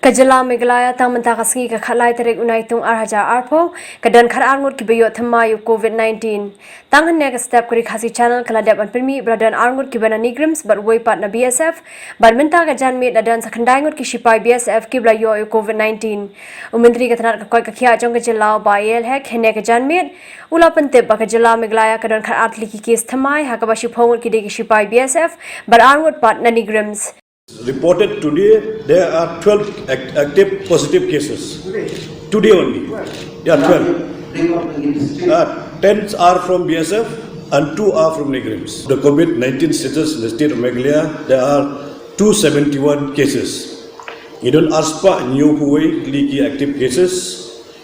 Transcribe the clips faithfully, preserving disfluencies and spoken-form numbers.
Ka jylla Meghalaya tang mynta ka sngi ka khatlai tarik u Naitung ar hajar arphew ka don khatar ngut kiba ïoh thymmai ïa u Covid nineteen. Tang hynne ka step ka Ri Khasi Channel ka la dep ban pynmih ba la don ar ngut kiba na NEIGRIHMS bad uwei pat na B S F. Bad mynta ka janmiet la don sa khyndai ngut ki shipai B S F kiba la ïoh ïa u Covid nineteen. U Myntri ka tnat ka koit ka khiah jong ka jylla u Bah A L Hek hynne ka janmiet u la pyntip ba ka jylla Meghalaya ka don khatar tylli ki case thymmai ha kaba shiphew ngut ki dei ki shipai B S F bad ar ngut pat na NEIGRIHMS. Reported today, there are twelve act- active positive cases. Today only. Yeah, twelve. Uh, ten are from B S F and two are from NEIGRIHMS. The COVID nineteen status in the state of Meghalaya, there are two seventy-one cases. Ngi don arspah hynñiewphew tylli ki active cases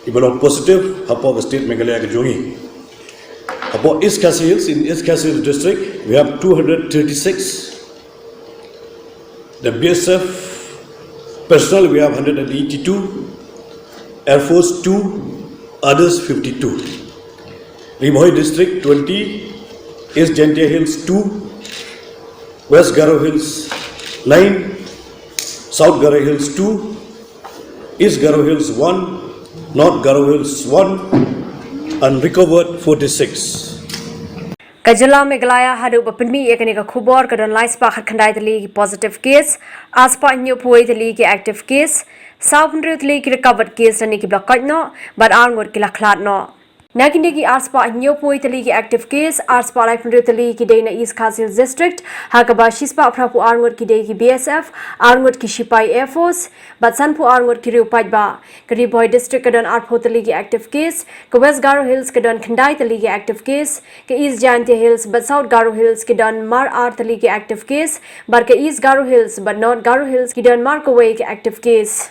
kiba long positive hapoh ka state Meghalaya ka jong ngi. Hapoh East Khasi Hills, in East Khasi Hills district, we have two hundred thirty-six. The B S F personnel, we have hundred and eighty-two, Air Force two, others fifty-two. Ri Bhoi District twenty, East Jaintia Hills two, West Garo Hills nine, South Garo Hills two, East Garo Hills one, North Garo Hills one, and recovered forty-six. Ka jylla Meghalaya haduh ba pynmih ïa kane ka khubor ka don lai spah khatkhyndai tylli ki positive case, ar spah hynñiewphew wei tylli ki active case, sawphew hynriew tylli ki recovered case lane kiba la koit noh, bad ar ngut ki la khlad noh. Na kine ki ar spah hynñiewphew wei tylli ki active case, ar spah laiphew hynriew tylli ki dei na East Khasi Hills District, ha kaba shispah phraphew ar ngut ki dei ki B S F, ar ngut ki shipai Air Force, bad sanphew ar ngut ki riew paidbah. Ka Ri Bhoi District ka don arphew tylli ki active case, ka West Garo Hills ka don khyndai tylli ki active case, ka East Jaintia Hills bad South Garo Hills ki don mar ar tylli ki active case, bad ka East Garo Hills bad North Garo Hills ki don mar kawei ki active case.